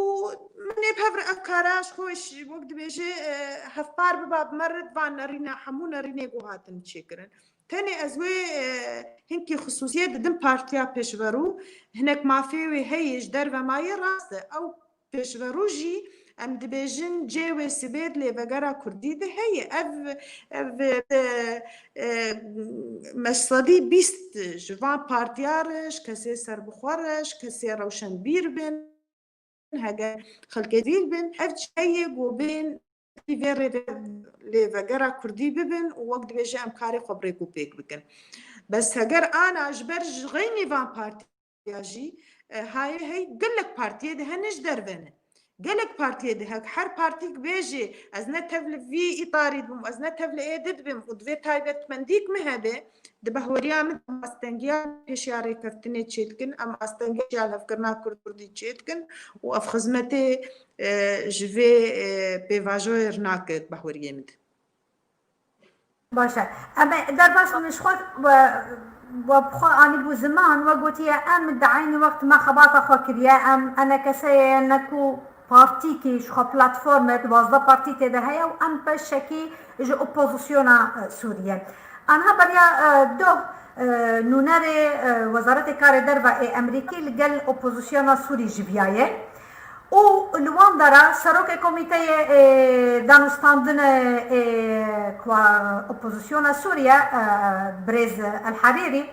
min ê bi hev re ev kara ji xwe wek dibêje, e, hevpar biba bi me re di van nerîna, hemû nerînê ku hatin çêkirin. Tenê ez wê, e, hinkî xisûsiyê didim partiya pêşverû, hinek mafê wê heye ji derve maye, rast e. Ew pêşverû jî em dibêjin cê wê sibê di lêvegera kurdî de heye. Ev, ev, e, e, me sedî bîst ji van partiya re, ji kesê serbixwe re, ji kesê rewşenbîr bin, heger xelkê dîl bin, ev çi heye ku bên vê rê lêvegera kurdî bibin û wek dibêje em karê xwe bi rêk û pêk bikin. Bes heger ana ji ber ji xeynî van partiya jî, e, hayê hey gelek partiyê de hene ji derve ne. Gelek partiyê de hek her partîk bêjê ez ne tev li vî îtarî dibim, ez ne tev li ê di dibim û divê taybetmendîk me hebe, di bahweriya min em astengiya pêşiya rêkeftinê çêdikin, em astengiya lihevkirina kurd kurdî çêdikin û ev xizmetê, e, ji vê, e, pêvajoyê re nake di bahweriyê min de. Baş e. Em ê derbas min ji xwe we, we bi xwe anîbû ziman, we gotiye em di eynî wext me xebata xwe kiriye, em enekeseyê ne ku partîkî ji xwe platforme, duwazdeh partî tê de heye û em beşekî ji opozisyona, e, Sûriye. Anha beriya, e, doh, e, nûnerê, e, Wezaretê Karê Derve ê Emerîkî li gel opozisyona Sûrî jiviyaye û li wan dera serokê komîteyê, e, danûstandinê, e, ku opozisyona Sûriye, e, birêz El Harîrî,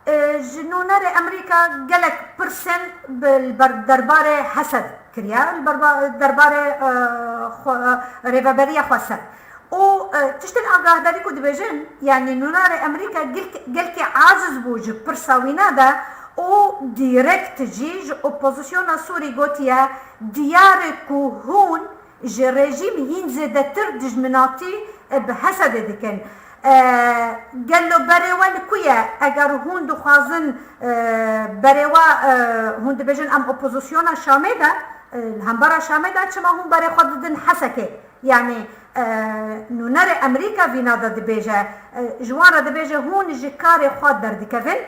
e, ji nûnerê Emerîka gelek pirsên bi, li ber derbarê Hesed kiriye, li berba-, derbarê, e, xwe, e, rêveberiya Xweser. Û, e, tiştên agahdarî ku dibêjin, yanî nûnerê Emerîka gelk-, gelkî aciz bû ji pirsa wîna de û dîrekt jî ji opozisyona Sûrî gotiye, diyar e ku hûn ji rejîm hîn zêdetir dijminatî, e, bi Hesedê dikin. E, gelo berê we li ku ye? Eger hûn dixwazin, e, berê we, e, hûn dibêjin em opozisyona Şamê de, e, li hembera Şamê de, çima hûn berê xwe didin Hesekê? Yanî, e, nûnerê Emerîka vîna de dibêje, e, ji wan re dibêje, hûn ji karê xwe derdikevin,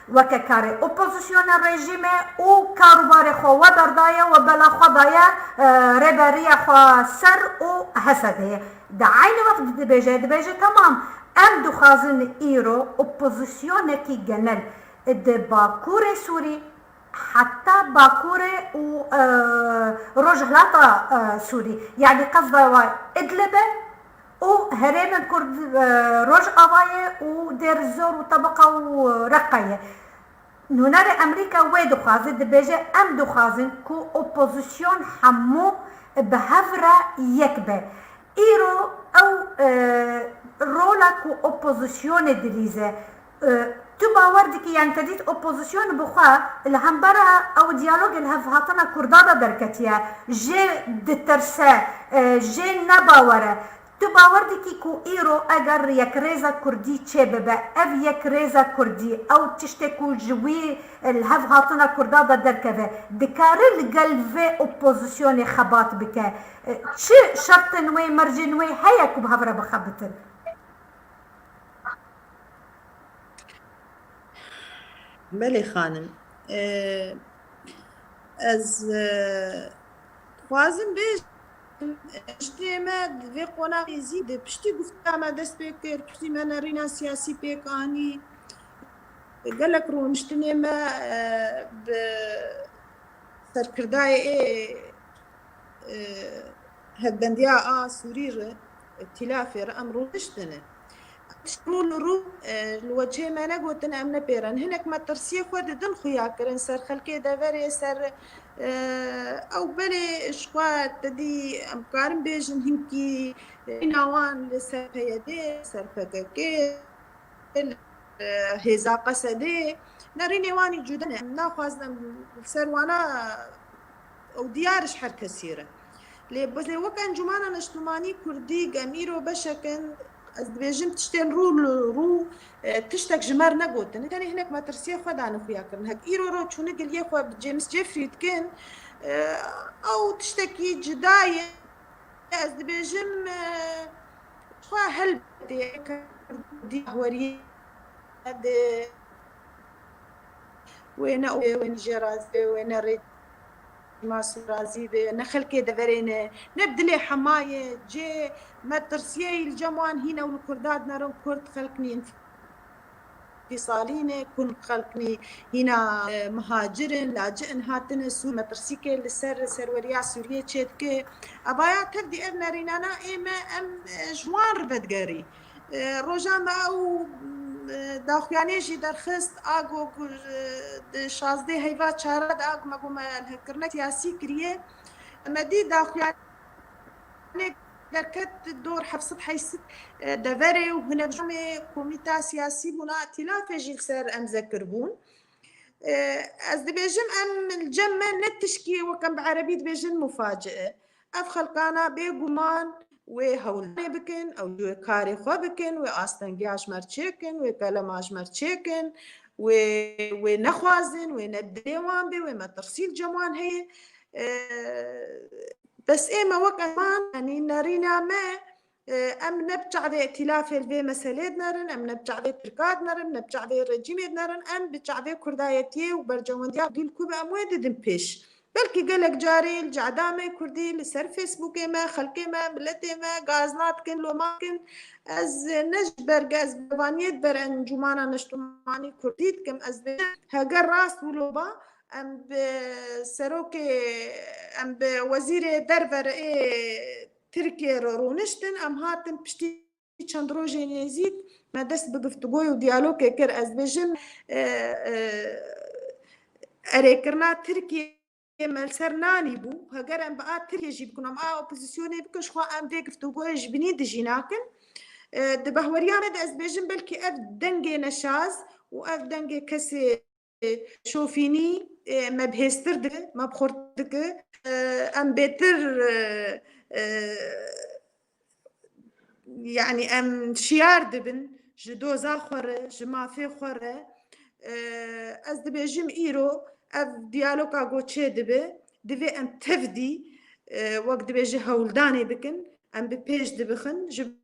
weke karê opozisyona rejîmê û karûbarê xwe we berdaye, we bela xwe daye, e, rêberiya xwe ser û Hesedê. Di eynî wext dibêje, dibêje, temam, em dixwazin îro opozisyonekî genel, di Bakurê Sûrî heta Bakurê û, e, Rojhilata, e, Sûrî, yanî qezda wa Idlib e û herêmên Kurd, e, Rojavayê û Dêr Zor û Tebiqa û Reqayê. Nûnerê Amerîka wê dixwaze, dibêje, em dixwazin ku opozîsyon hemû bi hev re yek be. Îro ew, e, rola ku opozîsyonê dilîze, e, tu bawer dikî, yanî te dît opozîsyon bi xwe li hembera ew diyalogê li hevhatina Kurda de derketiye, jê ditirse, e, jê nebawer e. Tu bawer dikî ku îro eger yekrêza Kurdî çêbibe, ev yekrêza Kurdî, ew tiştê ku ji wî li hevhatina Kurda de derkeve, dikare li gel vê opozîsyonê xebat bike? Çi şertên wê, mercên wê heye ku bi hev re bixebitin? Belê xanim. Ee, ez, e, dixwazim bêjim, tiştê me di vê qonaxê zî di piştî gufta me dest pê kir, piştî me nerîna siyasî pêk anî. Gelek rûniştinê me, e, bi serkirdayê ê, e, hevbendiya a Sûrî re, îtîlafê re em rûniştine. Rû li rû, e, li weçê me negotin em ne pêre ne. Hinek metirsiyê xwe didin xuya kirin ser xelkê deverê, ser, e, ew belê ji xwe te dî em karin bêjin hinkî rîna wan li ser P Y D, ser P K K, e, hêza Qesedê, nerînê wan î cuda ne. Em naxwazin em li ser wana ew diyar ji her kesî re. Lê bizê wek Encûmena Neştimanî Kurdî em îro beşek in, ez dibêjim tiştên rû li rû, e, tiştek ji me re negotin. Tenê hinek metirsiyê xwe dane xuya kirin. Hek îro ro çûne giliyê xwe bi James Jeffrey dikin, e, ew tiştekî cuda ye. Ez dibêjim, e, xwe helbetê Kurdî weriyê de wê ne wê, wê ne jê razî be, wê ne rê mas razî be, ne xelkê deverê ne, ne bi dilê hema ye, cê metirsiyê li cem wan hîne û li Kurda dinerin, Kurd xelk nîn. Fîsalî ne, kun xelk nî hîna, e, mihacir in, laci in hatine Sûr, metirsîkê li ser serweriya Sûriyê çêdike. Evaya tevdî ev nerînana ê me em, e, ji wan re vedigerî. E, roja me ew, e, daxuyanê jî derxist, a go ku, e, di şazdê heyva çara de a ku me got me lihevkirine siyasî kiriye. Me dî daxuyanê derket dor heft sed heyşt sed, e, deverê û hinek jamê komîta siyasî bûna, îtîlafê jî li ser em zekir bûn. E, ez dibêjim em li cem me ne tişkî wek em bi erebî dibêjin mufaciî. Ev xelkana bêguman wê hewldanê bikin, ew wê karê xwe bikin, wê astengiya ji me re çêkin, wê kelema ji me re çêkin, wê, wê nexwazin, wê ne dilê wan bê, wê metirsî li cem wan heye. E, Bes ê me wek eman, yanî nerîna me, e, em ne bi çavê îtîlafê li vê meselê dinerin, em ne bi çavê Tirka dinerin, ne bi çavê rejîmê dinerin, em bi çavê Kurdayetiyê û berjewendiya Kurdî li ku be em wê didin pêş. Belkî gelek carê li cehda me Kurdî li ser Facebookê me, xelkê me, miletê me gazna dikin, loma dikin. Ez ne ji ber ge ez berevaniyê di ber Encûmana Neştimanî Kurdî dikim, ez bê heger rast wilo ba, em bi serokê, em bi wezîrê derve re ê Tirkiyê re rûniştin, em hatin piştî çend rojê nêzîk me dest bi giftûgoy û diyalogê kir. Ez dibêjim, e, e, erêkirina Tirkiyê me li ser nanî bû. Heger em bi a Tirkiyê jî bikin, em a opozîsyonê bikin, ji xwe em vê giftûgoyê ji binî dijî nakin. E, di behweriya me de ez dibêjim belkî ev dengê neşaz û ev dengê kesê şofînî, e, me bi hêstir dike, me bi xurt dike. E, em bêtir, e, e, yanî em şiyar dibin ji doza xwe re, ji mafê xwe re. E, ez dibêjim îro ev diyaloga go çê dibe, divê em tevdî, e, wek dibêje hewldanê bikin, em bi pêş dibixin. Ji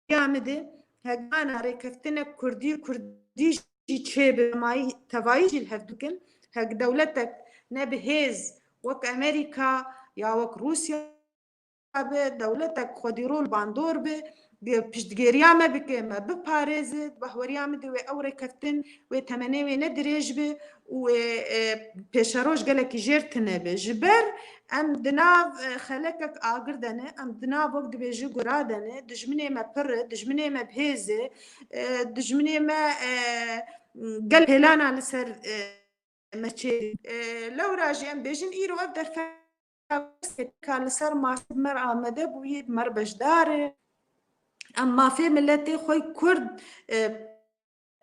ya min de hegana rêkeftinek Kurdî, Kurdî jî çêbe, mayî tevayî jî li hev dikin. Hek dewletek ne bi hêz wek Amerîka ya wek Rûsya be, dewletek xwedî rol bandor be, piştgêriya me bike, me biparêze, di bahweriya min de wê ew rêkeftin, wê temenê wê ne dirêj be û wê, e, pêşeroj gelekî jêr tune be. Ji ber em di nav, e, xelekek agir de ne, em di nav wek dibêje gura de ne, dijminê me pir e, dijminê me bi hêz e, e, dijminê me, e, gel pêlana li ser, e, me çêdibî. E, lewra jî em bêjin îro ev derfet ka li ser masê bi me re amade bûyî, bi me re beşdar e. Em mafê miletê xwe Kurd, e,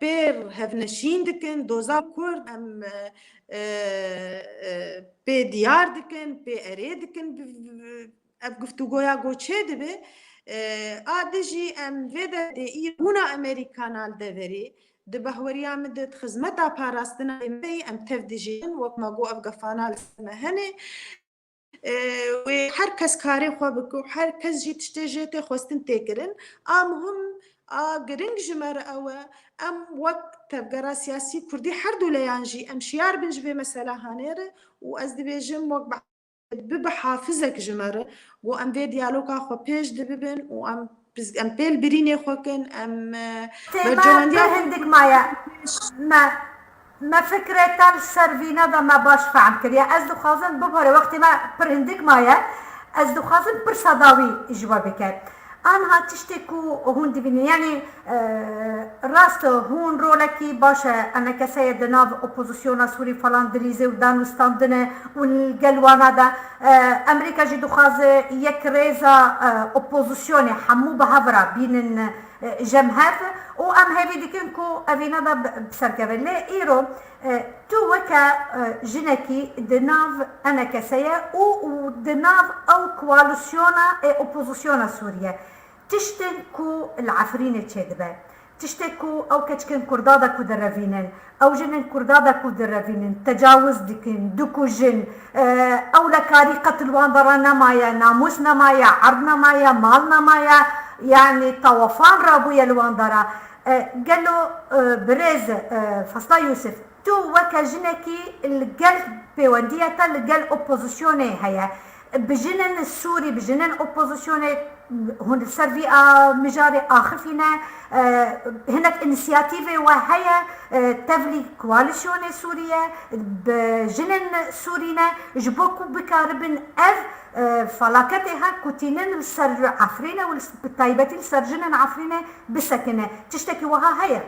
pê hevneşîn dikin, doza Kurd em, e, e, e, pê diyar dikin, pê erê dikin. Bi, bi, ev guftûgoya ku çêdibe, e, a di jî em vê de dê î bûna Amerîkana li deverê, di bahweriya min de di xizmeta parastina me yî, em tev dijîn, wek me got ev gefana li ser me hene. E, wê her kes karê xwe bike û her kes jî tiştê jê tê xwestin tê kirin. A muhim, a giring ji me re ew e, em wek tevgera siyasî kurdî her du leyan jî em şiyar bin ji vê meselahanê re û ez dibêjim wek bibe hafizek ji me re, ku em vê diyaloga xwe pêş dibibin û em biz-, em pêl birînê xwe kin, em, e, Tê me berjewendiya pir xwe hindik maye. Me, me fikre te li ser vîna de me baş fehm kiriye. Ez dixwazim bibore wextê me pir hindik maye. Ez dixwazim pirsa dawî ji we bike. Anha tiştê ku hûn dibînin, yanî, e, rast e, hûn rolekî baş e, enekese ye di nav opozisyona Sûrî falan dilîze û danûstandine û li gel wana de, e, Amerîka jî dixwaze yek rêza, e, opozisyonê hemû bi hev re bînin, e, jemhev û em hêvî dikin ku evîna de bi, bi ser keve. Lê îro, e, tu weke, e, jinekî di nav enekese ye û, û di nav ew koalîsyona, e, opozisyona Sûriye. Tiştên ku li Efrînê çêdibe, tiştê ku ew keçikên Kurda de ku direvînin, ew jinên Kurda de ku direvînin, tecawuz dikin, dikujin, e, ewlekarî qet li wan de re nemaye, namûs nemaye, erd nemaye, mal nemaye, yanî tawafan rabûye li wan de re. E, gelo, e, birêz, e, Fasla Yûsif, tu weke jinekî li gel pêwendiya te li gel opozisyonê heye. Bi jinên Sûrî, bi jinên opozisyonê hûn li ser vî a mijarê axifîne, e, hinek însiyatîvê we heye, e, tevlî koalîsyonê Sûriye, bi jinên Sûrî ne, ji bo ku bikaribin ev, e, felaketê her ku tînin li ser Efrîne û li s-, bi taybetî li ser jinên Efrîne bisekine. Tiştekî wiha heye?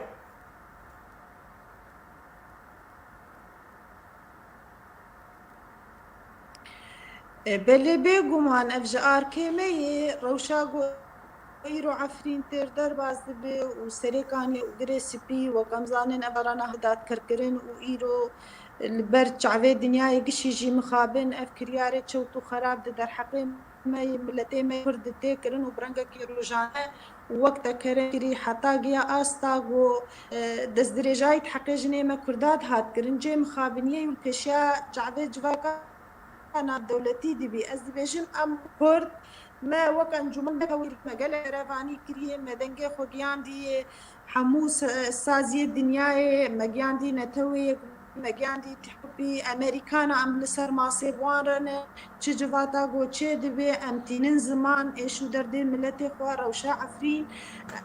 E, belê, bêguman ev ji arkê me yê. Rewşa ku îro Efrîn têr derbas dibe û Serêkaniyê û Girê Spî, wek em zanin, ev arana dadkerkirin û îro li ber çavê dinyayê gişî jî mixabin, ev kiryarê çewt û xerab di derheqê me yê miletê me Kurd de tê kirin û bi rengekî rojane wek te kerem kirî, heta giya asta ku, e, destdirêjayî di heqê jinê me Kurda dihat kirin, cê mixabiniyê û li pêşiya çavê civaka navdewletî dibî. Ez dibêjim, em Kurd, me wek encûmen me tewîr, me gelek berevanî kiriye, me dengê xwe giyandiye hemû sa-, saziyê dinyayê, me giyandî neteweyê, me giyandî tihopî Amerîkana, em li ser masê bi wan re ne, çi civata ku çêdibe, em tînin ziman, êş û derdê miletê xwe, rewşa Efrîn,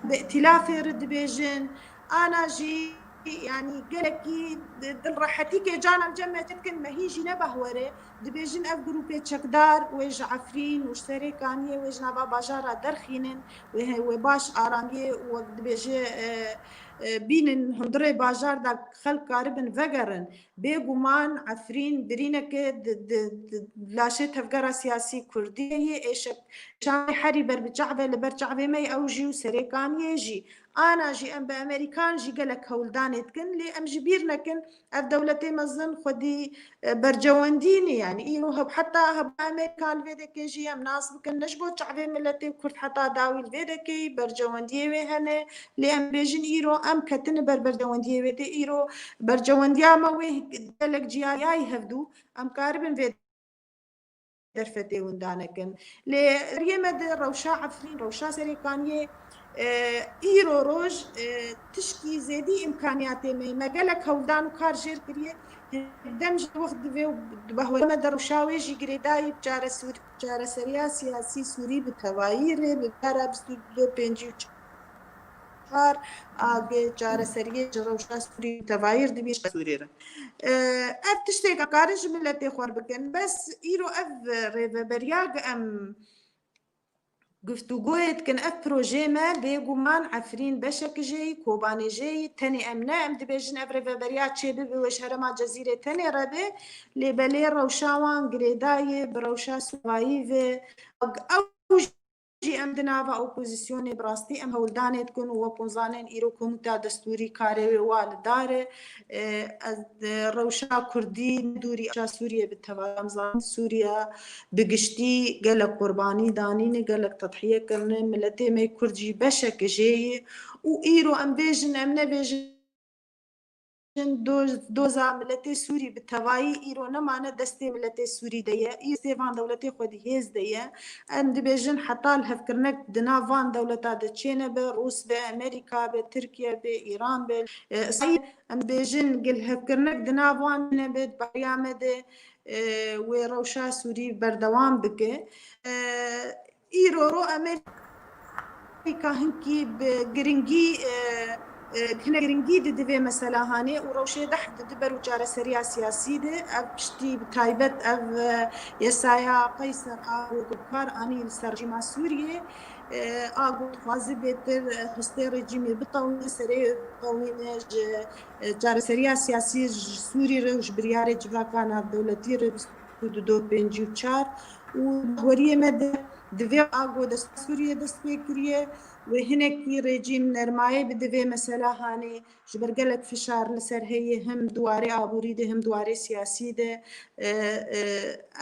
bi îtîlafê re dibêjin. Ana jî, yanî gelekî di-, dilrehetî kê can em cem me çê dikin, me hîn jî ne behwere. Dibêjin ev grûpê çekdar wê ji Efrîn û ji Serêkaniyê wê ji nava bajara derxînin, wê he-, wê baş aramiyê û wek dibêje, e, e, bînin hundirê bajar de xelk karibin vegerin. Bêguman Efrîn birîneke di, di, di laşê tevgera siyasî Kurdî ye, êşek şanê herî ber bi çav e, li ber çavê me ye, ew jî û Serêkaniyê jî. Ana jî em bi Amerîkan jî gelek hewldanê dikin, lê em ji bîr nekin, ev dewletê mezin xwedî, e, bercewendî ne, yanî îro heb-, heta hebûna Amerîka li vê dekê jî em nas bikin, ne ji bo çavê miletê Kurd heta dawî li vê dekê bercewendiyê wê hene, lê em bêjin îro em ketine ber bercewendiyê wê tê, îro bercewendiya me wê gelek ciyayayî hevdû, em karibin vê derfetê winda nekin. Lê riyê me di rewşa Efrîn, rewşa Serêkaniyê, E, îro roj, e, tişkî zêdî îmkaniyatê me ye. Me gelek hewldan û kar jêr kiriye. Dem ji wext divê û bi hewlê me de rewşa wê jî girêdayî bi çaresûr-, çareseriya siyasî Sûrî bi tevayî re bi para bîst û du pêncî û çar a gi çareseriyê ji rewşa Sûrî bi tevayî re dibî Sûrî re. E, ev tiştê em karin ji miletê xwe re bikin. Bes îro ev rêveberiya gi em guftûgoyê dikin, ev projeyê me bêguman Efrîn beşek jê yî, Kobanê jê yî, tenê em ne, em dibêjin ev rêveberiya çêbibe wê ji herêma Cezîrê tenê re be, lê belê rewşa wan girêdayê bi rewşa Sûrî ve. Ew jî em di nava opozîsyonê bi rastî em hewldanê dikin û wek hûn zanin îro komîta destûrî karê wê wa li dar e. E, ez, e, rewşa Kurdî ne dûrî rewşa Sûriyê bi tevaya em zanin Sûriya bi giştî gelek qurbanî danîne, gelek tedhiye kirine. Miletê me Kurd jî beşek jê ye û îro em bêjin, em nebêjin, do-, doza miletê Sûrî bi tevayî îro nemane destê miletê Sûrî de ye. Îro destê van dewletê xwedî hêz de ye. Em dibêjin heta lihevkirinek di nav van dewleta de çênebe, Rûs be, Amerîka be, Tirkiye be, Îran be, e, Îsraîl, em dibêjin gi lihevkirinek di nav wan nebe, di bariya me de, e, wê rewşa Sûrî berdewam bike. E, îro ro Amerîka hinkî bi giringî, e, e, hinek giringî dide vê mesela hanê û rewşê deh dide ber û çareseriya siyasî de. Ev piştî bi taybet ev, e, yesaya Qeyser a ku kar anî li ser rejîma Sûriyê, e, a ku dixwaze bêtir, e, histê rejîmê bitewîne, serê bitewîne ji, e, çareseriya siyasî ji Sûrî re û ji biryarê civaka navdewletî re bîst û du pêncî û çar û di hêviyê me de di vê a ku destûra Sûriyê dest pê kiriye wê hinekî rejîm nermayê bide vê mesela hanê ji ber gelek fişar li ser heye him di warê aborî de him di warê siyasî de, e, e,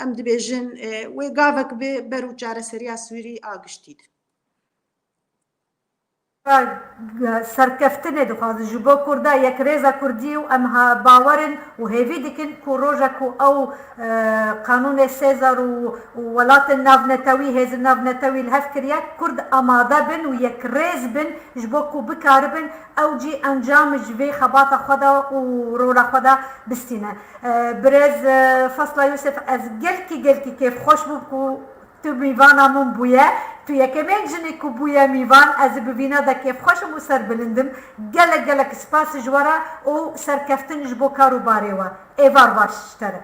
em dibêjin, e, wê gavek be ber û çareseriya Sûrî a giştî de. Serkeftinê dixwazin ji bo Kurda, yekrêza Kurdî û em ha-, bawer in û hêvî dikin ku roja ku ew, e, qanûnê Sêzar û, û welatên navnetewî, hêzên navnetewî li hev kiriye, Kurd amade bin û yekrêz bin ji bo ku bikaribin ew cî encam ji vê xebata xwe de û rola xwe de bistîne. E, birêz, e, Fasla Yûsif, ez gelkî, gelkî kêfxweş bûm ku Tu mîvana min bûye, tu yekemên jinî ku bûye mîvan, ez ê bi vîna de kêfxweş im û serbilind im. Gelek gelek spas ji we re û serkeftin ji bo kar û barê we. Êvar baş ji te re.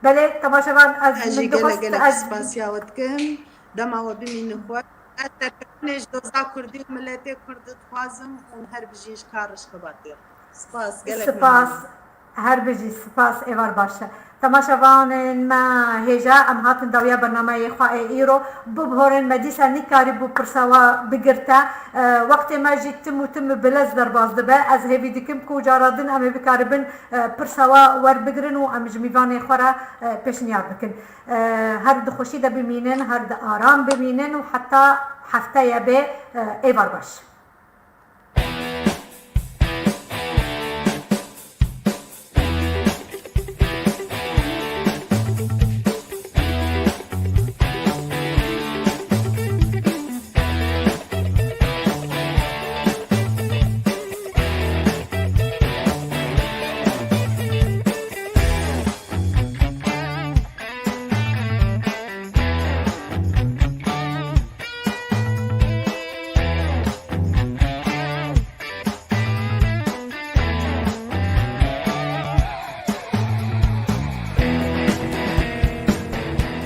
Belê, temaşevan, ez Ez jî min gelek dixwest, gelek ez spasiya we dikim. Dema we bimînin xweş. Ez serkeftinê ji doza Kurdî û miletê Kurd dixwazim û her bijî ji kar û ji xebatê re. Spas, gelek Spas. Memnun. Her bijî, spas, êvar baş e. Temaşevanên me hêja, em hatin dawiya bernameyê xwe ê îro. Bibhorin, me dîsa nîkarîbû pirsa we bigirte. E, wextê me jî tim û tim bi lez derbas dibe. Ez hêvî dikim ku cara din em ê bikaribin, e, pirsa we werbigirin û em ji mîvanê xwe re, e, pêşniyar bikin. E, her di xweşî de bimînin, her di aram bimînin û heta hefteye bê, e, êvar baş.